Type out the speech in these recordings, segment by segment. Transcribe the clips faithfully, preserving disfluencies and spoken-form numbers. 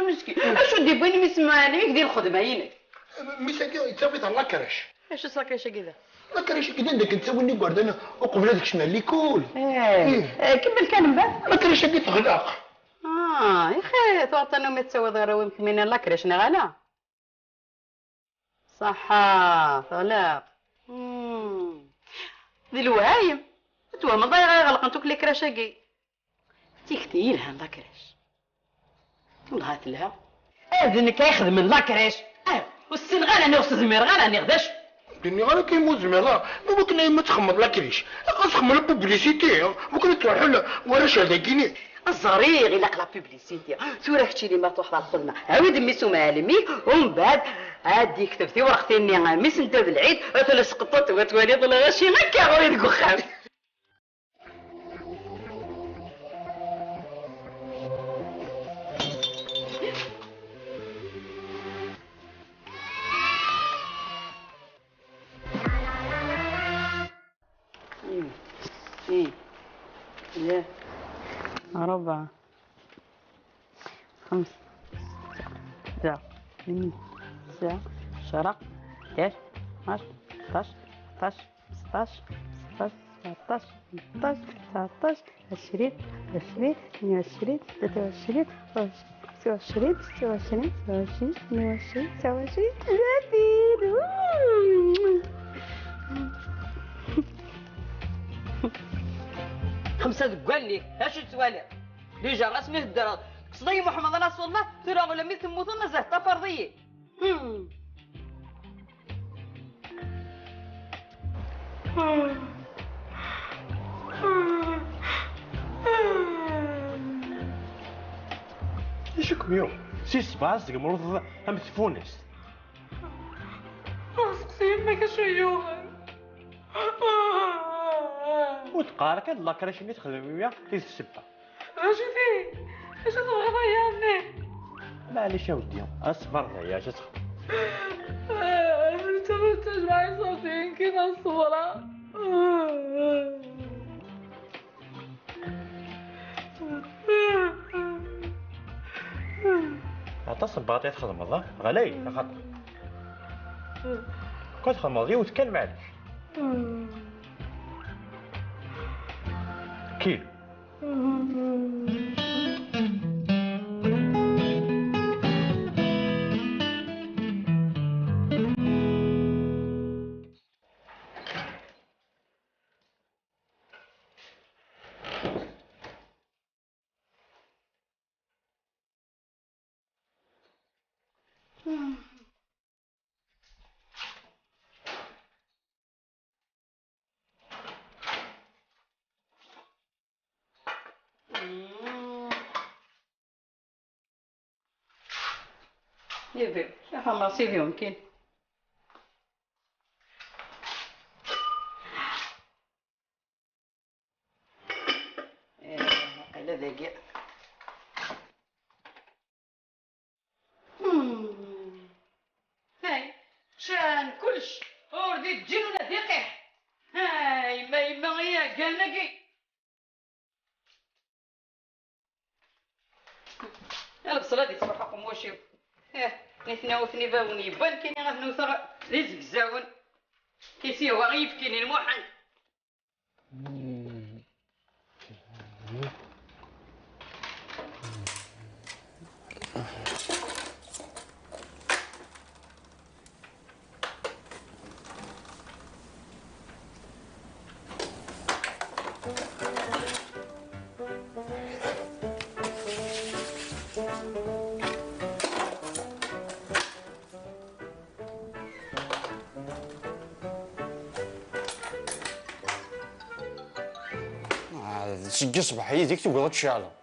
Meskin. Acu d-iwwin mmi-s n Mɛellem-ik di lxedma-inek? Mmi-s-agi yettawi-t ɣer la crèche. Acu-tt la crèche-agi da? La crèche-agi d anda i ken-ttawin igerdan uqbel ad kecmen likul. Eh, eh, kemmel kan mbeɛd. La crèche-agi teɣleq. Ah, yaxi, tura tanumi tettawiḍ arraw-im kemmini la crèche neɣ ala? Ṣaḥḥa, teɣleq. Hmm. D lewhayem. Twehmeḍ ayɣer i ɣelqent akk les crèches-agi? D tikti yelhan la crèche. Dɣa telha. Ah, d nekk ay ixedmen la crèche. Ah, ur ssineɣ ara, niɣ ur s-zmireɣ ara, niɣ d acu? Ur d-nniɣ ara kan ur zmireɣ ara. Ma wakken ay ma txemmeḍ la crèche, xas xemmem la publicité, wakken ad truḥen warrac ar dagini. Ẓriɣ ilaq la publicité. Tura keččini ma truḥeḍ ɣer lxedma, awi-d mmi-s n Mɛellem-ik, umbeɛd ad d-yekteb tiwerqtin-nni mmi-s n Dda Belɛid, ad ten-sqeṭṭeḍ, ad twaliḍ lɣaci akka ɣur-i deg uxxam. اثنين، ثلاثة، أربعة، خمسة، ستة، سبعة، ثمانية، تسعة، عشرة، حداش، اثناش، ثلطاش، أربعطاش، خمسطاش، ستطاش، سبعطاش، ثمنطاش، تسعطاش، عشرين، عشرين، اثنين وعشرين، ثلاثة وعشرين، أربعة وعشرين، خمسة وعشرين، ستة وعشرين، سبعة وعشرين، ثمانية وعشرين، تسعة وعشرين، ثلاثين. خمسة deg wallen-ik, acu tettwaliḍ? Déjà, asmi tedreḍ, tekkseḍ-iyi Muḥemmed Rasulullah, tura ula mi temmuteḍ mazal teṭṭafareḍ-iyi. Hmm. Acu kem-yuɣen? Si ṣṣbeḥ ad tgemreḍ am tfunast. Ruḥ seqsi yemma-k acu yuɣen. Ur teqqar kan la crèche mi txedmem imir i d ssebba. D acu-t-i? Acu tebɣiḍ ay a mmi? Maɛlic a weddi, aṣber d aya, acu txedmeḍ? Netta ma ttajmaɛ iṣafiyen kan ad ṣebreɣ. Aṭas n baṭi txedmeḍ, a? Ɣlay, axaṭer. Kul txedmeḍ yiwet kan, maɛlic. Kilu. Ibi, axamar sidi mumkin. Eh, waqila dagi. Hmm. Hey, ččan kullec, ur d-iǧǧin ula d iqiḥ. Hey, yemma, yemma, i iɛeggalen-agi. Lbṣel ad yettruḥ aqemmuc-iw. Eh, nitni ur ten-ibawen yewwan kini ad ten-wteɣ d izegzawen. Kisiwa i yefkini lmuḥend. Ah, seg ṣṣbeḥ yid-k tugiḍ ad tceɛleḍ.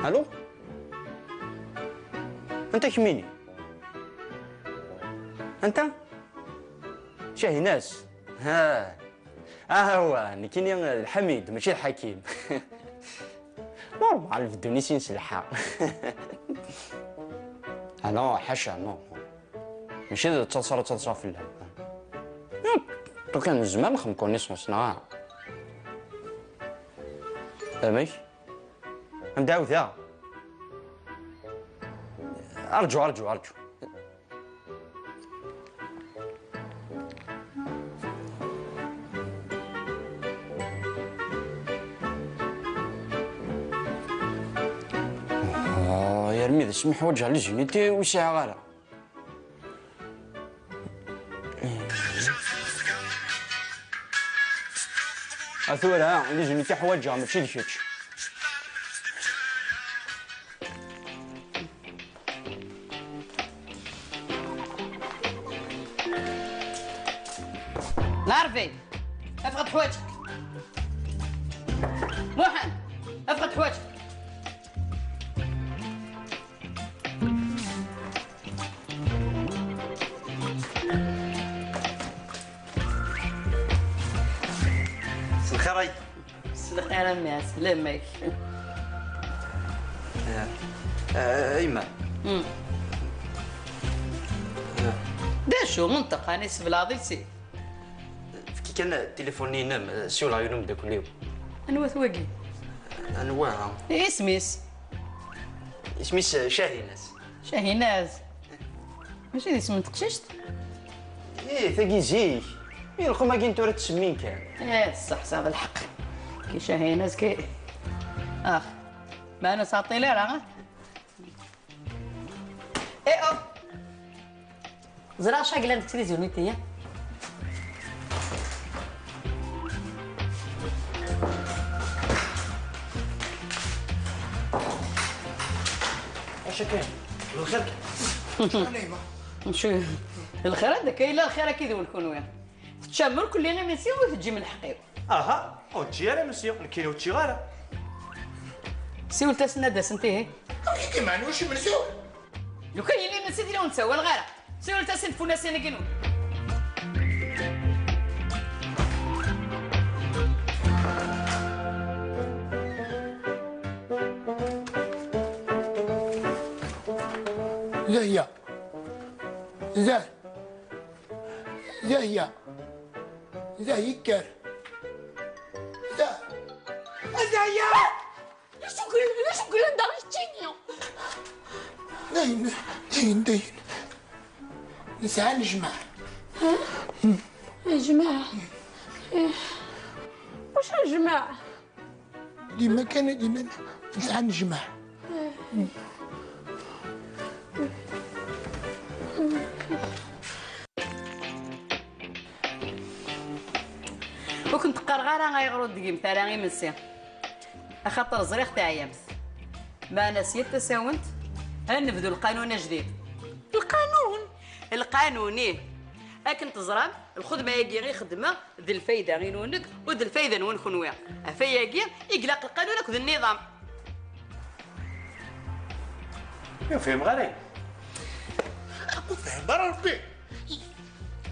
Allô? Anta kemmini? Anta? Cahinas? Ha. Ah, wa, nekkini d Lḥamid, mačči d Ḥakim. Normal, beddun i sin s lḥa. Ah non, ḥaca, non. Mačči d ttaḍsa ara ttaḍsa fell-am. Lukan nezmer nexdem connaissance, neɣ? Amek? Ad m-d-ɛawdeɣ. Arǧu, arǧu, arǧu. Ah, armi d asmi ḥwaǧeɣ les unités ur sɛiɣ ara. A tura, les unités ḥwaǧeɣ, mačči d kečč. Larvik, afeɣ-d ḥwaǧek. Muḥend, afeɣ-d ḥwaǧek. S lxir ay. S lxir a mmi, ɛeslama-k. Eh, eh, yemma. Mm. Eh. D acu, menṭeq, ɛni tesseblaɛeḍ iles-ik? Efk-iyi kan tilifun-inem, eh, siwleɣ yiwen umeddakel-iw. Anwa-t wagi? Anwa? Isem-is? Isem-is, eh, Cahinaz. Cahinaz? Mačči d isem n teqcict? Ih, tagi zik. Mi lxum-agi n tura ttsemmin kan. Eh, ṣṣeḥ, tesɛiḍ lḥeqq. Ki Cahinaz, ki. Ax. Meɛna ur tettɛeṭṭil ara, ha? Eh, oh! Ẓriɣ acu yellan deg tilizyu-nni-ya. Acu kan? D lxir kan? Acu? Lxir, anda akka yella lxir akka i d-wen kunwi? Teččam murkelli imensi ur teǧǧim lḥeqq-iw. Aha, ur ǧǧi ara imensi, nekkini ur ččiɣ ara. Siwlet-asen ad d-asent ihi. Amek i d-iman, wacu imensi? Lukan yella imensi, tili ur nessawal ara. Siwlet-asen tfunasin-agi-nwen. Zahya. Zah-, Zahya. Zah yekker. Zah-, a Zahya! D acu yellan, d acu yellan da keččini? Dayen, dayen, dayen. Nesɛa nejmaɛ. Ha? Nejmaɛ? Eh. Wacu nejmaɛ? Dima kan, dima nesɛa nejmaɛ. Ur kent-qqareɣ ara ayɣer ur d-tgimt ara imensi, axaṭer ẓriɣ teɛyamt. Meɛna s yal tasawent, ad nebdu lqanun ajdid. Lqanun? Lqanun, ih. Akken teẓram, lxedma-agi i xeddmeɣ d lfayda-inu nekk u d lfayda-nwen kenwi. Ɣef wayagi i ilaq lqanun akked nniḍam. Ur fhimeɣ ara. Ur tefhim ara Rebbi.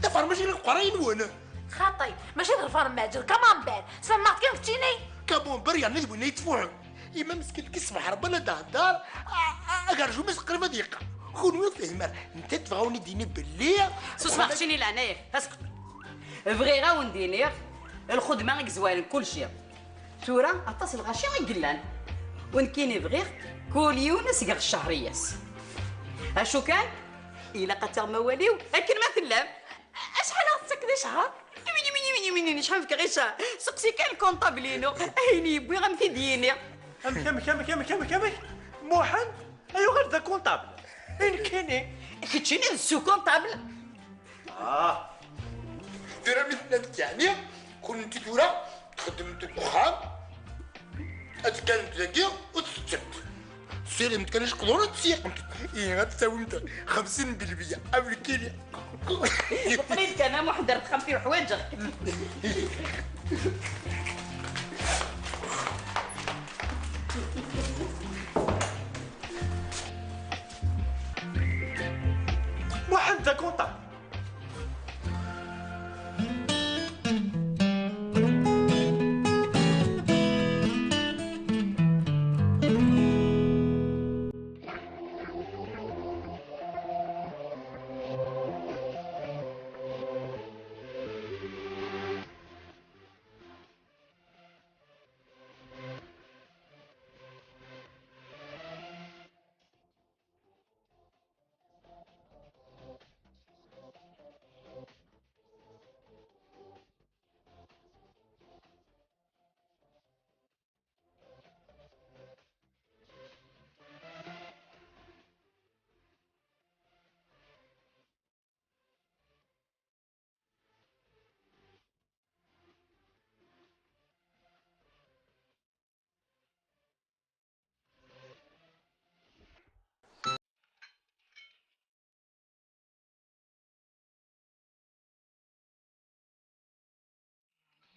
D afermaj i leqray-nwen. Xaṭi, mačči d lfermaj, d lkamamber. Tfehmeḍ kan keččini? Kamamber yerna d winna yettfuḥun. Yemma meskint ki ṣṣbeḥ Rebbi la d-thedder, a, a, agerjum-is qrib ad yeqqar. Kunwi ur tefhim ara. Netta tebɣa wen-id-yini belli. Susem a keččini leɛnaya-k. Bɣiɣ a wen-d-iniɣ, lxedma i yezwaren kulci. Tura, aṭas lɣaci i yellan. U nekkini bɣiɣ kul yiwen ad s-geɣ ccehriyat. Acu kan, ilaq ad taɣem awal-iw akken ma tellam. Acḥal ad ɣ-tettak di ccher? Imini, imini, imini, imini, acḥal fkeɣ i ccher? Seqsi kan lkunṭabl-inu. Ayen yewwi a m-t-id-yini. Amek, amek, amek, amek, amek, amek? Muḥend, ayɣer d akunṭabl? I nekkini? Keččini d sous-comptable. Ah. Tura mi tellamt yeɛni, kunemti tura txeddmemt deg uxxam, ad tekkanemt dagi u tettettemt. Tessiridemt kan iceqḍuren, tesseyqemt. Ihi ad tawimt xemsin n lbiya, am lkili. Ṭṭef-iyi-d kan a Muḥend ar texxamt-iw, ḥwaǧeɣ-k. Muḥend d akunṭabl.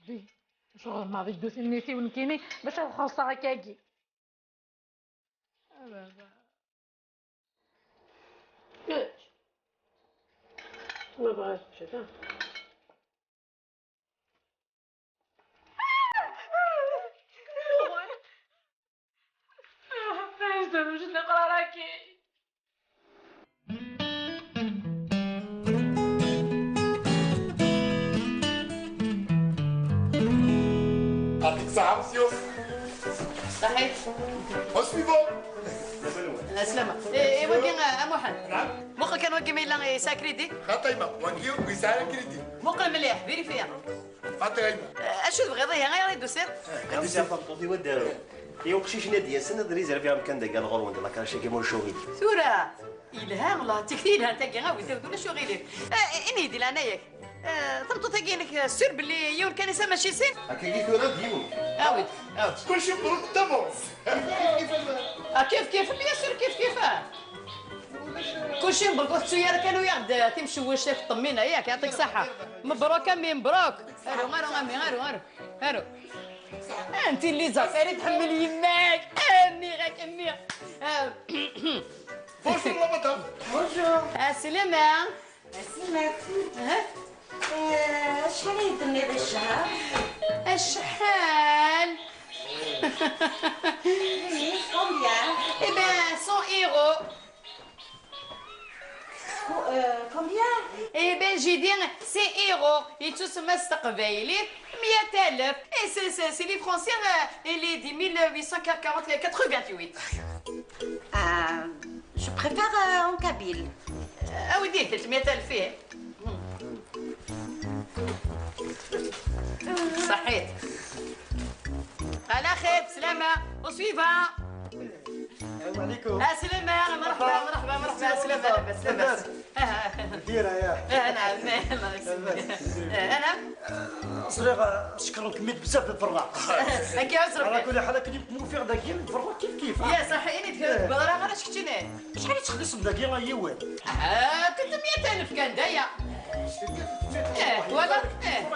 Ih, acuɣer maḍi ddu timnit-iw nekkini bac ad xellṣeɣ akkagi? A baba. Kečč. Ma bɣiɣ teččeḍ, ha? Zewǧ neqraraki. Atik saḥa, monsieur. Saḥit. Au suivant. Aslama. Eh, eh, wagi, eh, a Muḥend. Naam. Muqel kan wagi ma yella yesɛa crédit. Xaṭi ma, wagi ur yesɛi ara crédit. Muqel mliḥ, vérifier. Xaṭi ma. Eh, acu tebɣiḍ ihi, ayɣer i d-tusiḍ? Xaṭi tameṭṭut-iw ad d-aruɣ. I uqcic-nni ad d-yasen ad réserviɣ amkan dagi ɣer ɣur-wen di la crèche-agi ma ulac aɣilif. Tura, yelha, la, d tikti yelhan tagi, awi-d, awi-d, ulac aɣilif. Eh, ini-yi-d di leɛnaya-k. Eh, tameṭṭut-agi-inek, eh, sûr belli yiwen kan isem mačči sin? Akkagi tura d yiwen. Awi-d, awi-d. Kulci mebruk d'avance. Ah, kif kif, bien sûr, kif kif, ah. Kulci mebruk, ur tettu ara kan, uyaɣ-d, eh, timcewwect, ṭṭemmina, yak, yeɛṭik ṣṣeḥḥa. Mebruk, a mmi, mebruk. Aru, aru, a mmi, aru, aru, aru. Anti les affaires i tḥemmel yemma-k? Nniɣ-ak, nniɣ. Ah. Bonjour, la madame. Bonjour. Aslama. Aslama. Aha. Eh, acḥal ay d-tenniḍ i ccher? Acḥal? Oui, combien? Eh ben, cent euros. Co-, euh, combien? Eh ben, j'ai dit cent euros. Yettusemma s teqbaylit meyya alef. Et c'est, c'est, c'est les français, euh, et les dix mille huit cent quarante, quatre-vingt-huit. Ah, je préfère, euh, en kabyle. Ah oui, dites, meyya alef, eh. صحيت. على خير، بسلامة. Au suivant. السلام عليكم. آه، سلامة، مرحبا، مرحبا، مرحبا، سلامة، لاباس، لاباس. ديرها يا. آه، نعم، الله يسلمك. آه، أنا؟ صغيرة، شكرا كميت بزاف في الفرة. هكا عسرك. على كل حال، كنت موفق داكي الفرة كيف كيف. يا صح، إني تقول برا، أنا شكتيني. شحال تخلص من داكي؟ راه يوان. آه، ثلاثمية ألف كان دايا. إيه، ولا؟ إيه.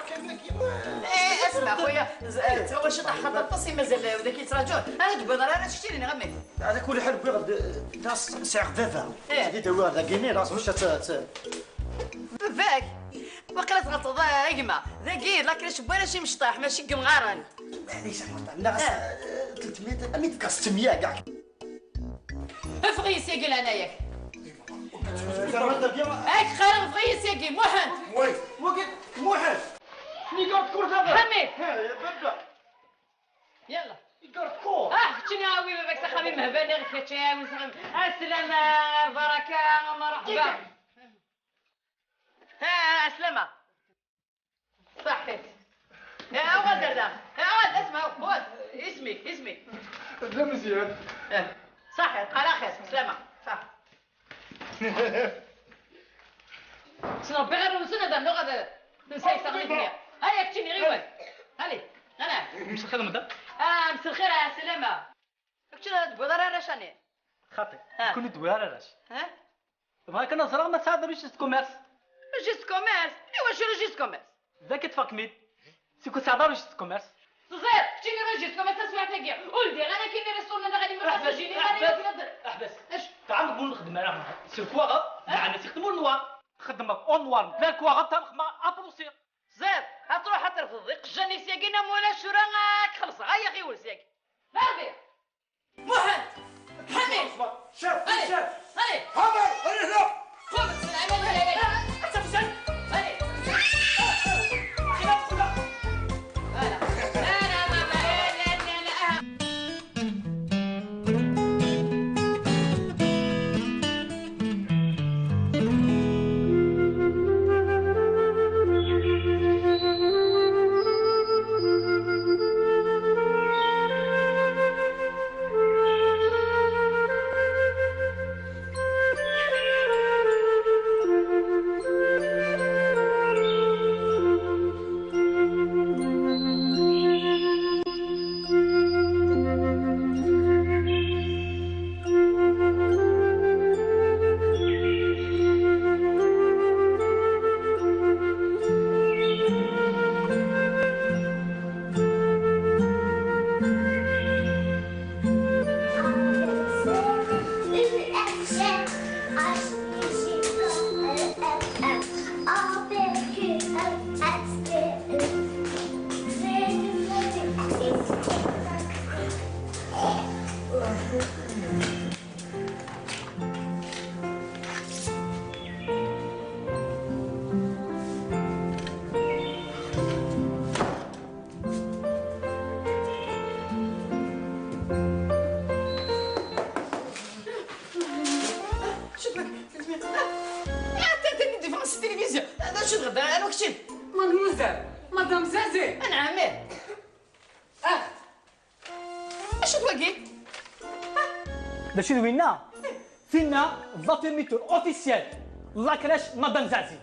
إيه، اسمع خويا، ز-، آه، تغوى شي طاح خطر طاسي مازال وداك يتراجعون. أنا جبنا راه شتي لي نغمي. على كل حال، بغيت غد-، لا، س-، سي عبابة. إيه. تجي داوي هذا كيني، راس مش ت-، ت-، فاك. وقيلا تغلطض، آه، يا جماعة. ذاكي، لا كريش بوالا شي مشطاح، ماشي كمغارن. معليش، أنا لا، إيه. آه، ثلاثمية، أمي تكاستمية كاع. افغي يسيقي لهناياك. اك خير افغي يسيقي محمد. وي. وقت محمد. نيكورت كورت هذا. حميد. ها، يا بابا. يلا. نيكورت كور. اه، كنتي ناوي باباك سخامي مهباني غير كتشاوي سخامي. السلامة، البركة، مرحبا. ها، السلامة. صحيت. يا أول دردة. يا أول اسمع، أول. اسمك، اسمك. لا مزيان. إيه. صحيت، على خير، سلامة. صح. شنو ربي غير نسونا دار لغة نساي سغني فيها. هيا كتشيني غير وين. هالي، أنا. مساء الخير مدام. آه، مساء الخير، آه، سلامة. كتشيني هاد بوضة راه رشاني. خاطي. ها. كون دوي راه راش. ها؟ بغا كنظرة ما تساعد ريجيست كوميرس. ريجيست كوميرس؟ ايوا شي ريجيست كوميرس؟ ذاك تفاك ميد. سي كو تساعد ريجيست كوميرس. تزير، كتشيني ريجيست كوميرس تسمع تاكي. ولدي، انا كاين لي ريستورون انا غادي نروح احبس، جيني، غادي احبس، نروح نهضر. احبس. اش؟ تعمر بون الخدمة راه. سي كواغ، أه؟ مع الناس يخدموا النوار. خدمك اون نوار، بلا كواغ، تنخ ما ابروسي. زير، هتروح ترفض. قجاني سياكي، نمولا شورا، خلص، هيا غير ولسياكي. ضربي. محمد! حميد! شاف، هاي، شاف. هاي. هاي، هاي، لا. قوم، العمل، لا، لا، لا. أنت مزن. هاي. خلاف، خلاف. لا، لا. لا، لا، لا، لا، لا، لا. Mademoiselle, Madame Zazi. Anɛam, ih. Ah. Acu d wagi? D acu d winna? Tinna d la fermeture officielle, la crèche Madame Zazi.